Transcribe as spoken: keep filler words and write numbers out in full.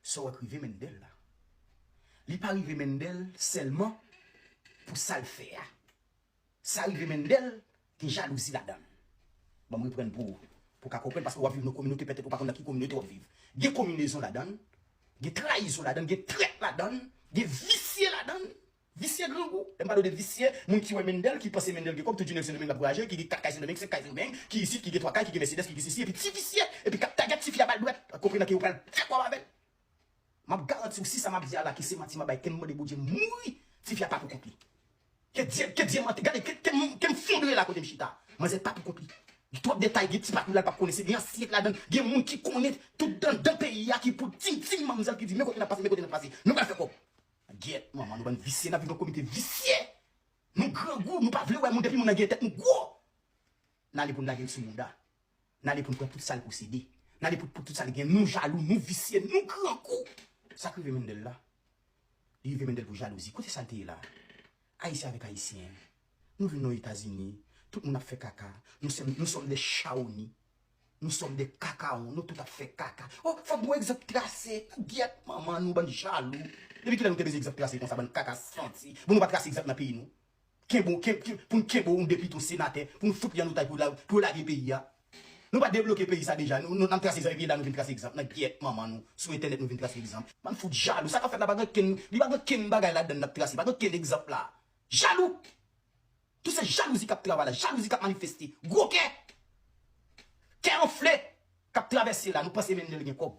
Sa w wè k rive Mendel la, li pa rive Mendel sèlman pou sa l fè a. Sa rive Mendel, gen jalouzi ladan l. Ban m reprann pou ou, pou w ka konprann, paske w ap viv nan kominote, petèt ou pa konn nan ki kominote w ap viv. Gen konminezon ladan l, gen trayizon ladan l, gen trèt ladan l, gen visye ladan l. Visye grangou. Lè m pale w de visye, moun ki wè Mendel, ki panse Mendel gen kòb, tout jounen l Sendomeng l ap vwayaje, ki gen kat kay Sendomeng, senk kay Sendomeng, ki isit, ki gen twa kay, ki gen Mèsedès, ki gen sesi, epi ti visye, epi k ap tagèt tifi a bal dwèt, konprann ke yo pral fè kòb avè l. M ap garanti w, si sa m ap di a la, ke se manti m ap bay, ke m mande Bondye mouri, tifi a pa pou kont li. Ke Dye, ke Dye mante, gade, ke, ke, m- ke m fondre la kote m chita. Manzè pa pou kont li. Gen twòp detay, gen ti patnè la l p ap konnen, se gen ansyen k ladan l, gen moun ki konnen tout anndan peyi a ki pou di, di manmzèl ki di, men kote n ap pase, men kote n ap pase. Nou pral fè kòb. Gyèt, manman, nou bann visye, n ap viv nan komite visye. Nou grangou, nou pa vle wè moun, depi moun nan gen tèt, nou gwo. N ale pou n lage l sou mouda. N ale pou n pran tout sa l posede. N ale pou, pou tout sa l gen. Nou jalou, nou visye, nou grangou. Sa k rive Mendel la? Li rive Mendel pou jalouzi. Kote sa l te ye la? Ayisyen avèk Ayisyen. Nou vin nan Etazini. Tout moun ap fè kaka. Nous sommes, nous sommes des chaonis. Nous sommes des kakawon. Nou tout ap fè kaka. Oh, fòk nou egzanp trase. Gyèt manman nou, bann jalou. Depi kilè nou te bezwen egzanp trase konsa, bann kaka santi? Bon, nou pa trase egzanp nan peyi nou. Kenbe w, ken- ken- pou n kenbe w, yon depite, yon senatè, pou nou fout li an otay pou, la- pou yo lage peyi a. Nou pa debloke peyi sa deja, nou, nou n ap trase egzanp, epi la nou vin trase egzanp nan gyèt manman nou, sou entènèt nou vin trase egzanp. Bann fout jalou, sa k ap fèt la pa gen kenn, li pa gen kenn bagay ladan n ap trase, pa gen kenn egzanp la. Jalou! Tout se jalouzi k ap travay la, jalouzi k ap manifeste. Gwo kè! Kè anfle k ap travèse la, nou panse Mendel gen kòb.